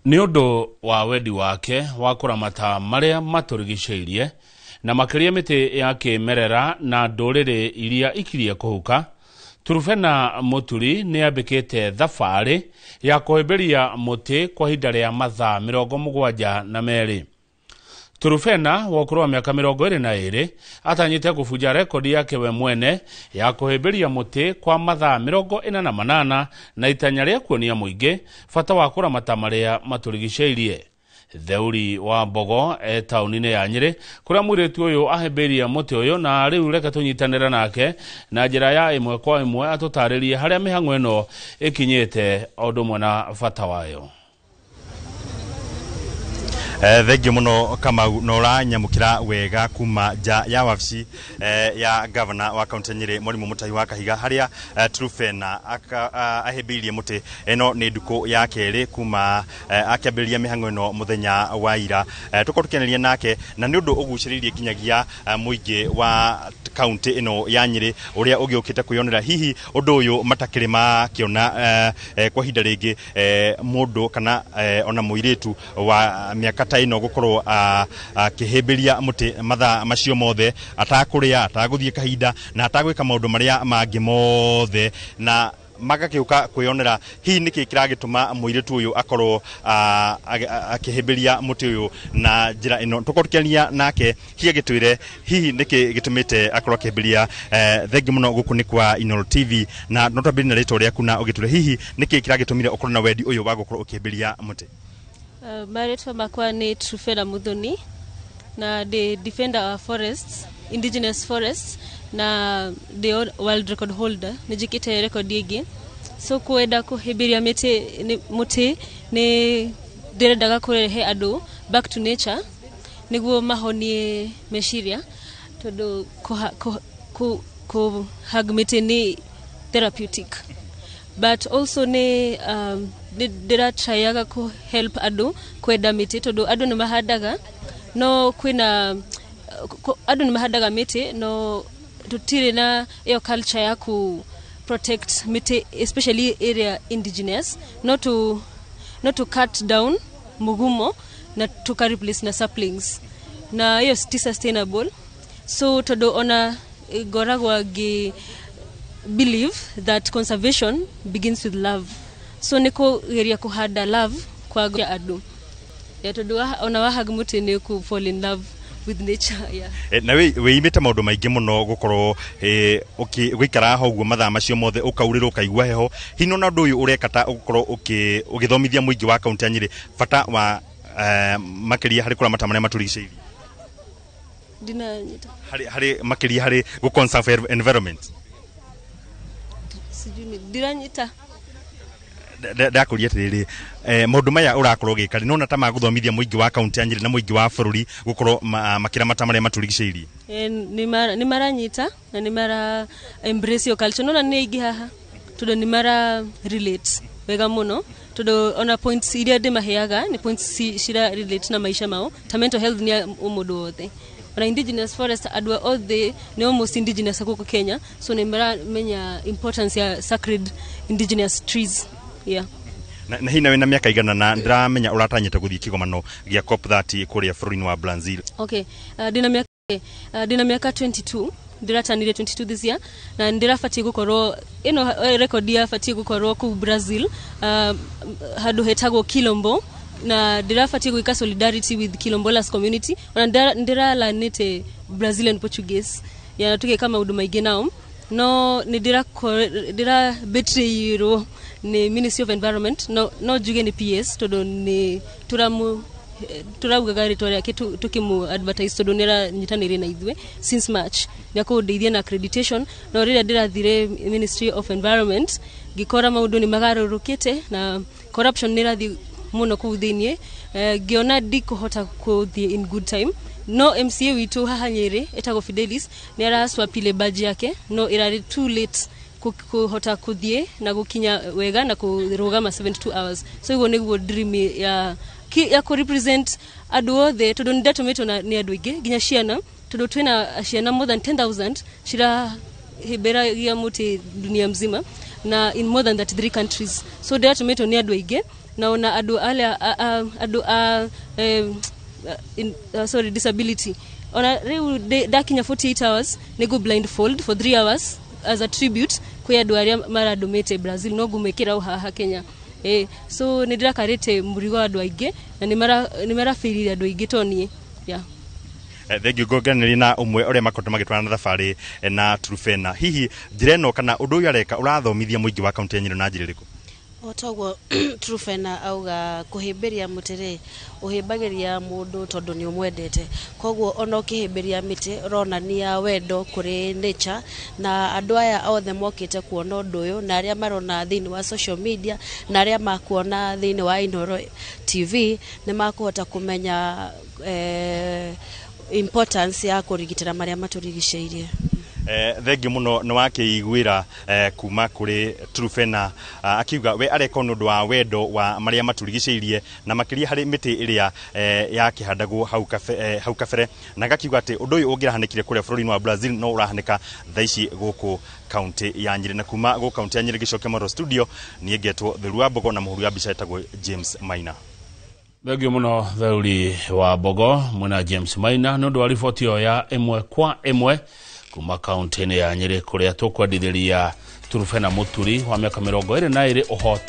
Nĩ ũndũ wa wendi wake wa kũramata marĩa matũrigicĩirie na makĩria mĩtĩ ya kĩmerera na ndũrĩrĩ iria ikirie kũhuka, Turufena Mũturi nĩ ambĩkĩte thabarĩ ya kũhĩmbĩria mũtĩ kwa ihinda rĩa mathaa 72. Turufena wa ũkũrũ wa mĩaka 22 atanyĩte kũbunja rekodi yake we mwene ya kũhĩmbĩria mũtĩ kwa mathaa 48 na itanya rĩa kuonia mũingĩ bata wa kũramata marĩa matũrigicĩirie. Theuri wa Mbogo e taũni-inĩ ya Nyĩrĩ kũrĩa mũirĩtu ũyũ ahĩmbĩirie mũtĩ ũyũ, na rĩu reke tũnyitanĩre nake na njĩra ya ĩmwe kwa ĩmwe atũtarĩrie harĩa mĩhang'o ĩno ĩkinyĩte o ũndũ ũmwe na bata wayo. Thengiũ mũno Kamau, na ũranyamũkĩra wega kuma nja ya wabici ya gavana wa kaunti ya Nyĩrĩ Mwarimũ Mũtahi wa Kahiga, harĩa Trufena ahĩmbĩirie mũtĩ. Ĩno nĩ ndukũ ya kerĩ kuma akĩambĩrĩria mĩhang'o ĩno mũthenya wa ira. Tũkorwo tũkĩanĩria nake na nĩ ũndũ ũgucĩrĩirie nginyagia mũingĩ wa kaunti ĩno ya Nyĩrĩ ũrĩa ũgĩũkĩte kwĩyonera hihi ũndũ ũyũ matakĩrĩ makĩona kwa ihinda rĩngĩ, mũndũ kana ona mũirĩtu wa mĩaka ta ĩno gũkorwo akĩhĩmbĩria mũtĩ mathaa macio mothe atakũrĩa, atagũthiĩ kahinda na atagwĩka maũndũ marĩa mangĩ mothe, na magagĩũka kwĩyonera hihi nĩkĩ kĩragĩtũma mũirĩtu ũyũ akorwo akĩhĩmbĩria mũtĩ ũyũ na njĩra ĩno. Tũkorwo tũkĩaria nake hihi agĩtwĩre hihi nĩkĩ gĩtũmĩte akorwo akĩhĩmbĩria. Thengiũ mũno, gũkũ nĩ kwa Inooro TV, na no twambĩrĩrie na rĩtwa rĩaku na ũgĩtwĩre hihi nĩkĩ kĩragĩtũmire ũkorwo na wendi ũyũ wa gũkorwo ũkĩhĩmbĩria mũtĩ. Marĩtwa makwa nĩ Trufena Muthoni na ndĩ defender wa forests, indigenous forests, na ndĩ world record holder, nĩ njĩkĩte record ĩngĩ. So kwenda kũhĩmbĩria mĩtĩ mũtĩ nĩ ndĩrendaga kũrehe andũ back to nature nĩguo mahonie meciria, tondũ kũ hug mĩtĩ nĩ therapeutic, but also nĩ ndĩratryaga kũ help andũ kwenda mĩtĩ, tondũ andũ nĩ mahandaga no kwĩna andũ nĩ mahandaga mĩtĩ no tũtirĩ na ĩyo culture ya ku protect mĩtĩ, especially area indigenous, not to cut down mugumo na tuka replace na saplings, na hiyo ti sustainable. So tondũ ona ngoragwo ngĩ believe that conservation begins with love, so nĩ kũgeria kũhanda love kwa andũ, yeah, tondũ ona wahag mũtĩ nĩ ku fall in love with nature, yeah. Na wĩimĩte maũndũ maingĩ mũno gũkorwo ũgĩikara haha ũguo mathaa macio mothe, ũkaurĩrwo, ũkaigua heho. Hihi nona ũndũ ũyũ ũreka ta ũgũkorwo ũgĩthomithia mũingĩ wa kaunti ya Nyĩrĩ bata wa makĩria harĩ kũramata marĩa matũrigicĩirie? Ndinanyita. Harĩ makĩria harĩ gũ conserve environment. Sijui ndiranyita. Ndakũria atĩrĩrĩ, maũndũ maya ũrakorwo ũgĩka nona ta magũthomithia mũingĩ wa kaunti ya Nyĩrĩ na mũingĩ wa bũrũri gũkorwo makĩramata marĩa matũrigicĩirie? Nĩ maranyita na nĩ mara embrace your culture. Nona nĩ aingĩ haha tondũ nĩ mara relate wega mũno, tondũ ona points iria ndĩmaheaga nĩ points cira relate na maica mao, ta mental health nĩ ya mũndũ wothe, ona indigenous forest, andũ othe nĩ almost indigenous gũkũ Kenya, so nĩ maramenya importance ya sacred indigenous trees, yeah. Na hihi wĩna mĩaka igana na ndĩramenya ũratanyĩte gũthiĩ kĩgomano gĩa COP 30 kũrĩa bũrũri-inĩ wa Brazil? Okay, ndĩna mĩaka 22, ndĩratanire 22 this year, na ndĩrabatiĩ gũkorwo ĩno record yabatiĩ gũkorwo kũu Brazil, handũ hetagwo Quilombo, na ndĩrabatiĩ gwĩka solidarity with Quilombolas community. Ona ndĩralanĩte Brazilian Portuguese ya tũgĩka maũndũ maingĩ nao, no nĩ ndĩra betrayirwo nĩ Ministry of Environment. No njuge nĩ PS, tondũ nĩ tũramu turaugaga rĩtwa rĩake tũkĩmũ advertise, tondũ nĩ aranyitanĩire na ithuĩ since March, nĩ akũndeithia na accreditation. No rĩrĩa ndĩrathire Ministry of Environment ngĩkora maũndũ nĩ magarũrũkĩte na corruption nĩ ĩrathiĩ mũno kũu thĩiniĩ. Ngĩona ndikũhota kũthiĩ in good time, no MCA witũ haha Nyĩrĩ etagwo Fidelis nĩ araswapile badge yake, no ĩrarĩ too late kũhota kũthiĩ na gũkinya wega na kũrũgama 72 hours. So iguo nĩguo dream ya kũ represent andũ othe, tondũ nĩ ndatũmĩtwo nĩ andũ aingĩ nginya ciana, tondũ twĩna ciana more than 10,000 cirahĩmbĩragia mũtĩ dunia mzima na in more than 33 countries, so ndĩratũmĩtwo nĩ andũ aingĩ. Na ona andũ arĩa andũ a sorry, disability, ona rĩu ndakinya 48 hours nĩngũ blindfold for 3 hours as a tribute kwĩ andũ arĩa marandũmĩte Brazil, no ngũmĩkĩra o haha Kenya. So nĩ ndĩrakarĩte mũrigo wa andũ aingĩ na nĩ marabĩrire andũ aingĩ to niĩ, yeah. Thengiũ. Ngongeranĩria na ũmwe ũrĩa makoretwo magĩtwarana na thabarĩ na Trufena. Hihi njĩra ĩno kana ũndũ ũyũ areka ũrathomithia mũingĩ wa kaunti ya Nyĩrĩ na njĩra ĩrĩkũ? O toguo Trufena auga, kũhĩmbĩria mũtĩ rĩ, ũhĩmbagĩria mũndũ tondũ nĩ ũmwendete. Koguo ona ũkĩhĩmbĩria mĩtĩ ũronania wendo kũrĩ nature, na andũ aya othe mokĩte kuona ũndũ ũyũ na arĩa marona thĩinĩ wa social media na arĩa makuona thĩinĩ wa Inooro TV nĩ makũhota kũmenya importance ya kũrigitĩra marĩa matũrigicĩirie. Thengiũ mũno. Nĩ wakĩiguĩra kuma kũrĩ Trufena, akiuga we areka nĩ ũndũ wa wendo wa marĩa matũrigicĩirie na makĩria harĩ mĩtĩ ĩrĩa yakĩhandagwo hau kabere, na agakiuga atĩ ũndũ ũyũ ũngĩrahanĩkire kũrĩa bũrũri-inĩ wa Brazil no ũrahanĩka thaa ici gũkũ kaunti ya Nyĩrĩ. Na kuma gũkũ kaunti ya Nyĩrĩ, gĩcoke Moro studio, niĩ ngetwo Theru wa Mbogo na mũhũri wa mbica etagwo James Maina. Thengio mũno, Theuri wa Mbogo mwena James Maina, nĩ ũndũ wa riboti ĩyo ya ĩmwe kwa ĩmwe kuma kaunti-inĩ ya Nyĩrĩ, kũrĩa tũkwendithĩria Turufena Mũturi wa mĩaka 22 ũhota.